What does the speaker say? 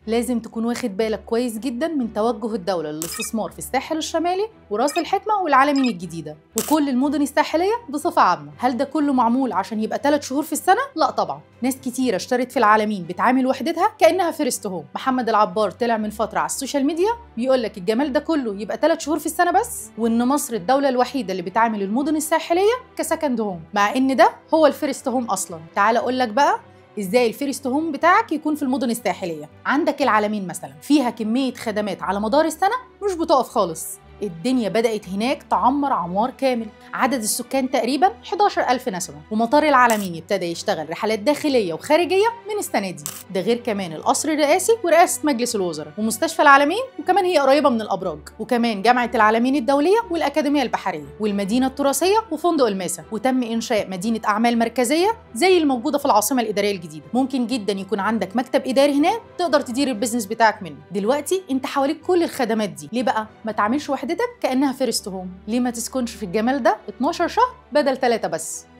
لازم تكون واخد بالك كويس جدا من توجه الدولة للاستثمار في الساحل الشمالي وراس الحكمة والعلمين الجديدة وكل المدن الساحلية بصفة عامة. هل ده كله معمول عشان يبقى 3 شهور في السنة؟ لا طبعا. ناس كتيرة اشترت في العلمين بتعامل وحدتها كأنها first home. محمد العبار طلع من فترة على ال social media بيقول لك الجمال ده كله يبقى 3 شهور في السنة بس، وإن مصر الدولة الوحيدة اللي بتعامل المدن الساحلية ك second home، مع إن ده هو ال first home أصلا. تعال أقول لك بقى ازاي ال first home بتاعك يكون في المدن الساحلية. عندك العلمين مثلا فيها كمية خدمات على مدار السنة مش بتقف خالص. الدنيا بدأت هناك تعمر عمار كامل، عدد السكان تقريبا 11,000 نسمة، ومطار العلمين ابتدى يشتغل رحلات داخلية وخارجية من السنة دي، ده غير كمان القصر الرئاسي ورئاسة مجلس الوزراء ومستشفى العلمين، وكمان هي قريبة من الأبراج، وكمان جامعة العلمين الدولية والأكاديمية البحرية والمدينة التراثية وفندق الماسة، وتم إنشاء مدينة أعمال مركزية زي الموجودة في العاصمة الإدارية الجديدة. ممكن جدا يكون عندك مكتب إداري هناك تقدر تدير ال business بتاعك منه. دلوقتي انت حواليك كل الخدمات دي، ليه بقى ما تعملش وحدتك كأنها first home؟ ليه ما تسكنش في الجمال ده 12 شهر بدل 3 بس؟